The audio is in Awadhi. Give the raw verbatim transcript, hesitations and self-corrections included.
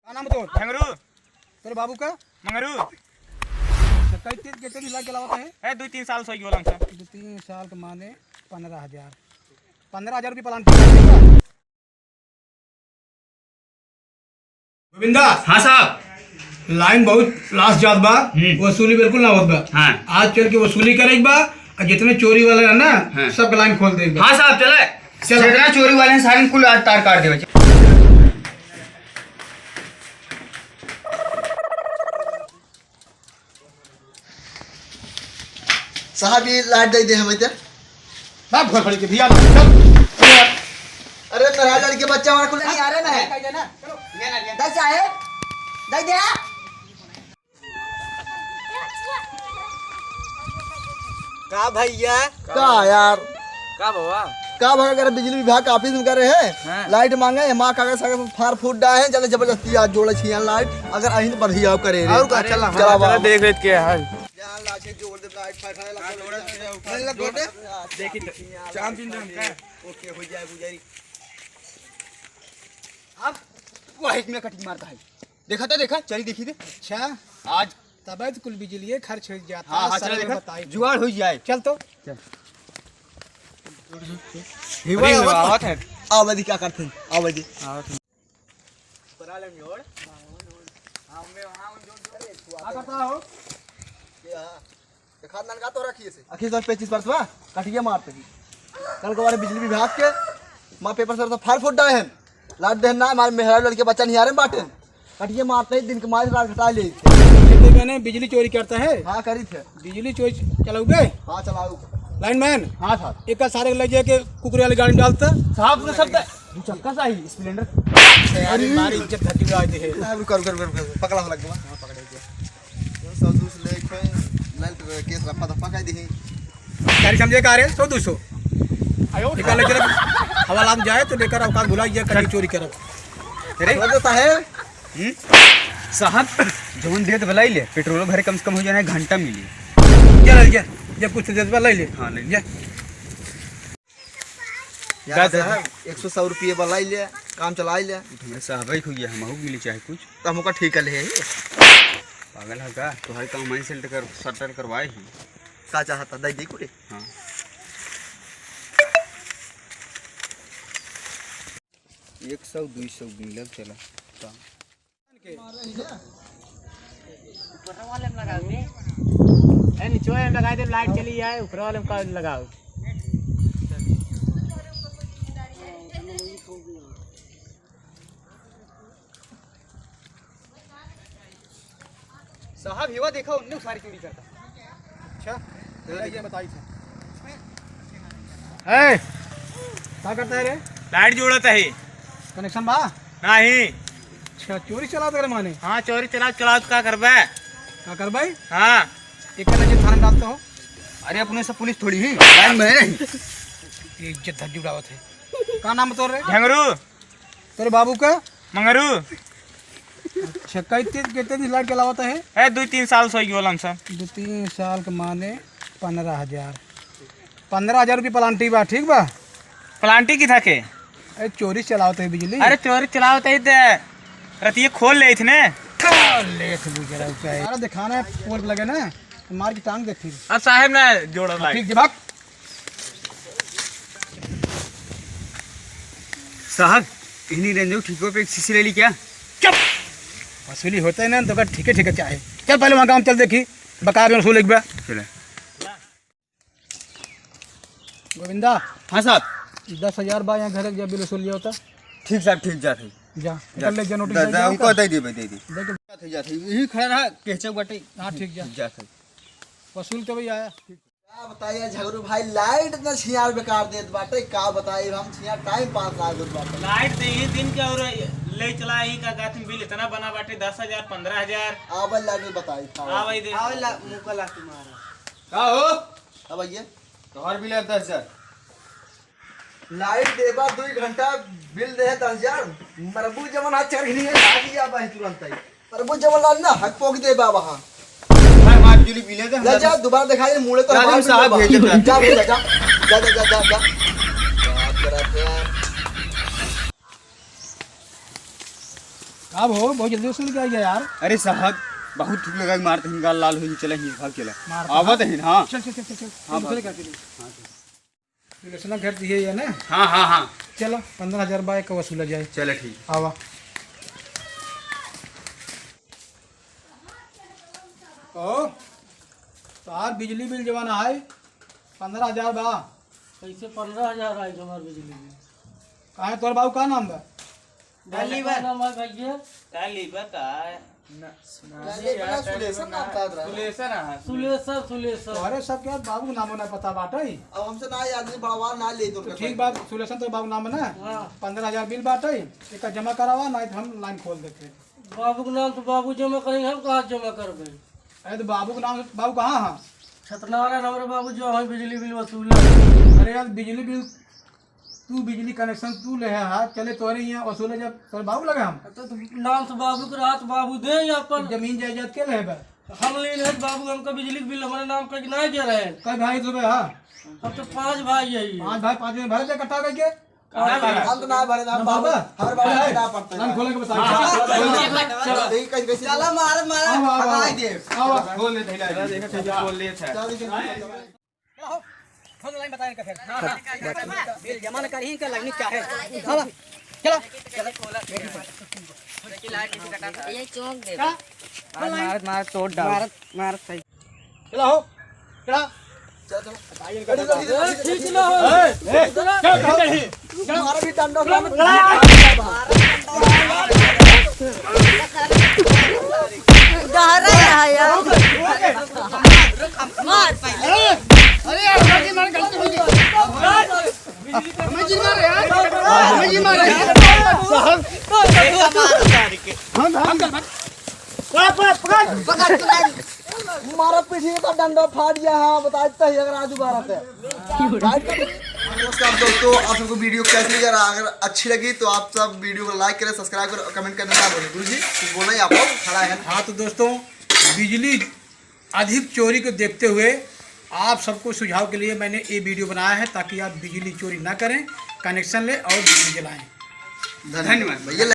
का नाम बतौ? झंगरू। तेरे बाबू का? मंगरू। अच्छा, कई तीन, कितने दिन लाइट जलावत है? ए, दुइ तीन साल से होई होला हमसे। दुइ तीन साल के माने पन्द्रह हजार। पन्द्रह हजार रुपये प्लांट का। गोविंदा। हाँ साहब। लाइन बहुत लास जात बा, हम्म। वसूली बिल्कुल ना होत बा। हाँ। आज चल के वसूली करे के बा, और जितने चोरी वाले हैं ना, हाँ। सबके लाइन खोल दे के बा। हाँ साहब, चले। चलो। जितना चोरी वाले हैं, सारे कुल आज तार काट देवे। साहब, ये लाइट दे दे हमें तो। बाप घर पड़ी के भैया, चल। अरे, तेरा लड़के बच्चा हमारा कुल नहीं आ रहे ना। दे साहेब, दे दे। का भैया? का यार? का बाबा? का भैया, अगर बिजली विभाग के ऑफिस में करे है, हाँ। लाइट मांगे है, माँ कागज सागज फार फूट डाए हैं, जल्दी जबरदस्ती आज जोड़े छिया लाइट, अगर अहिन बढ़िया करे रे। और का, अरे, चला, चला चला बाबा। देख लेत के है। जान लाछे जोड़ दे, लाइट फाइट है, लगा जोड़ दे, जोड़ दे। जोड़ दे। देखी तो, चांद दिन हम का? ओके, हो जाए पुजारी। अब वही में कटिंग मारता है। देखा तो देखा, चली देखी दे। अच्छा, आज तबे तो कुल बिजलिए खर्च हो जाता। हाँ, हाँ, सारे चला में देखा, बताई। जुगाड़ हो जाए। चल तो। चल। हिवा अरे, आवत आवत है। आवत ही क्या करते हैं? आवत ही। आवत है। बड़ा ले जोड़। हाँ, मैं वहाँ उन जोड़, जोड़। क्या करता हो? क्या? देखा ननका तो रखिए से। आखिर सौ पच्चीस परसवा कटिया मारते ही। कल को बारे बिजली विभाग के माँ पेपर सर तो फाड़ फुट डाए हैं। लाइट देहन ना, हमारे मेहरारू लड़के बच्चा नहीं आ रहे बाटे। कटिया मारते ही दिन के मारे रात घटा ले। कहते मैंने बिजली चोरी करता है। हाँ, करी थे। बिजली चोरी चलाओगे? हाँ, चलाओ। लाइनमैन। हाँ, साहब। एक का सारे ले जाके कुकुरे वाली गाड़ी में डालता। साहब, तो सब दे। दो चक्का सा ही, स्प्लेंडर। अरे, मारी इज्जत धरती उड़ा दे है। रुका, रुका, रुका, रुका। पकड़ा हो लग गया। हाँ, पकड़े गया। सौ दो सौ ले कोई लाइट केस रफा दफा कर दी। गाड़ी समझे का रे? सौ दो सौ। आयो। निकाल के रख। हवा लाग जाए तो लेकर औकात भुला गया, कहीं चोरी करब। अरे। समझ लेता है। हम्म? साहब, जवन देत भलाई ले, पेट्रोल भरे कम से कम हो जाए, घंटा मिली। जा ले, जा, जा, कुछ देत भलाई ले। हाँ, ले। जा। यार जा, जा। साहब, एक सौ सौ रुपये वाला ही ले, काम चला ही ले। तो मेरे साहब ही खुद ये हम मिली चाहे कुछ। तो हमका ठीक कर ले है। पागल है का? तो हर काम मैं सेटल कर, सेटल करवाए हैं। का चाहता? दे दे कुरे। हाँ। एक सौ, दुई सौ मिलल चला। काम। ऊपर वाले में लगाओ रे। ए, नीचे में लगा दे, लाइट चली जाए, ऊपर वाले में का लगाओ। साहब, हिवा देखा, उनने सारी चोरी करता। अच्छा, चलो, ये बताई थे। ए, का करता है रे? लाइट जोड़त है। कनेक्शन बा? नहीं। अच्छा, चोरी चलावत करे माने? हाँ, चोरी चला, चलावत का करबे? का करबे? हाँ। एक नजर थाने डालते हो। अरे, अपने से पुलिस थोड़ी ही, लाइन में है नहीं। ये इज्जत धज्जी उड़ावत है। का नाम है तोर रे? झंगरू। तोरे बाबू का? मंगरू। अच्छा, कई तीन, कितने दिन लाइट जलावत है? ए, दुई तीन साल से होई गेल हमसे। दुई तीन साल के माने पन्द्रह हजार। पन्द्रह हजार रुपये प्लांटी बा, ठीक बा? प्लांटी की था के? ए, चोरी चलावत है बिजली। अरे, चोरी चलावत है ते रतिये खोल ले इतने। खोल ले इतने बुजरा उका है। अरे, दिखाना है पोल लगे ना, तो मार के टांग दे फिर। अब साहेब ना जोड़ो लाइट। ठीक जवाब। साहब, इन्हीं रेंजो ठीको पे एक शीशी ले ली क्या? चुप! वसूली होते ना तो का ठीके ठीके चाहे। चल पहले वहाँ गाँव चल देखी, बकाया में वसूल एक बार। चले। गोविंदा। हाँ साहब। दस हजार बा यहाँ घर के जब बिल वसूल लिया होता। ठीक साहब, ठीक जात है। जा, जा। निकल ले, जा नोटिस जा, दे जा, दे उनको उनका। दे दे भाई, दे दे। दे दे। जात है, जात है। यही खड़ा रहा, केचक बाटे। हाँ, ठीक जा। जात है। वसूल के भाई आया। का बताई यार झगड़ू भाई, लाइट इतना छियार बेकार देत बाटे, का बताई हम, छियार टाइम पास लागत बाटे। लाइट तो यही दिन के और ले चला ही का कहत बिल इतना बना बाटे, दस हजार, पन्द्रह हजार। आवे लाइट में बताई, का आ भाई दे। आवे ला, मुंह का लाठी मारा। का हो? अब आइए। तोहर बिल है दस हजार। लाइट देबा दुई घंटा, बिल दे दस हजार। मरबू जवन हाथ चढ़ गई है, लागी जाबा है तुरंत ही। प्रभु जवाहरलाल ना हक पोक दे बाबा, हाँ। भाई, मार जुली पी लेते हैं। जा, जा, दोबारा दिखाई दे, मुड़े तो जालिम हमारे साहब को भेजे थे। जा, जा, जा, जा। बाप रे बाप। अब हो, बहुत जल्दी वसूल के आ गया यार। अरे साहब, बहुत ठुक लगा के मारत हैं, गाल लाल हुई, चला ही, भाग चला। मारत आवत हैं? हैं, हाँ। चल, चल, चल, चल, चल। हाँ, चल, भाग। चल, चल, चल। हाँ, चल। रिलेशन घर दिए ये ना? हाँ, हाँ, हाँ। चलो, पन्द्रह हजार बा, एक वसूला जाए। चलो, ठीक। आवा। ओ, तार बिजली बिल जवान है, पन्द्रह हजार बा। कैसे पन्द्रह हजार आई हमार बिजली बिल? काहे, तोर बाबू का नाम बा? डाली बा। का नाम है भैया? डाली बा का? ना, ना। डाली बा, सुलेशन नाम था एकरा। सुलेशन है। सुलेशन, सुलेशन। अरे, सब क्या बाबू नाम ना पता बाटे? अब हमसे ना याद नहीं, बड़वा ना ले तो ठीक बात, सुलेशन तो बाबू नाम है ना? हाँ। पन्द्रह हजार बिल बाटे, एक जमा करावा, नहीं तो हम लाइन खोल देते। बाबू के नाम से बाबू जमा करेंगे, हम कहाँ जमा करबे? अरे तो बाबू के नाम से, बाबू कहाँ है? छतनारा हमरे बाबू जो है बिजली बिल वसूल। अरे यार बिजली बिल, तू बिजली कनेक्शन तू ले है, चले तोरे यहाँ वसूले जब तोरे बाबू लगे हम। तो, तो नाम से बाबू के रात बाबू दे या अपन जमीन जायदाद के ले बा? हम ले रहे बाबू, हमका बिजली के बिल हमारे नाम का ना दे रहे। कई भाई तुम्हें, हाँ? हम तो पाँच भाई है ये। पाँच भाई, पाँच में भरे थे इकट्ठा करके? हम तो ना भरे, हम ना बाबा। बाबा, हमारे बाबा है, ना पड़ते लाइन हैं। खोले के बता। हाँ, हाँ, चलो, चलो। यही कैसे, कैसे चला, मार, मार, आवा, आवा, भगाई आवा। दे। आवा। खोल ले, धैला दे। चलो, चलो, खोल ले, अच्छा। चलो, देखिए। चलो, हो। खोल लाइन बताएं इनका फिर। हाँ, हाँ। बिल जमा न करी, इनका लगनी चाहे। हाँ, चलो। चलो। ये चौंक दे। क्या? मार, मार, मार, तोड़ डाल। मार, मार, सही। चला हो, चला। ए, खींच लो। ए, ए, क्या कर रही? हमारा भी डंडा उठा। गहरा है यार। मार पहले। अरे यार, हमें जी मार, गलती हो गई। हमें जी मार यार, हमें जी मार यार। साहब। हम, हम। पकड़, पकड़, पकड़। पकड़, पकड़। मारा पीछे का डंडा फाट गया, हाँ, बता देता है अगर आज दोबारा से। नमस्कार दोस्तों, आप सबको वीडियो कैसी लगी? अगर, अगर अच्छी लगी तो आप सब वीडियो को लाइक करें, सब्सक्राइब करें और कमेंट करना ना भूलें। गुरु जी, कुछ बोलना है आपको? खड़ा है। हाँ, तो दोस्तों, बिजली अधिक चोरी को देखते हुए आप सबको सुझाव के लिए मैंने ये वीडियो बनाया है, ताकि आप बिजली चोरी ना करें, कनेक्शन लें और बिजली जलाएं। धन्यवाद भैया।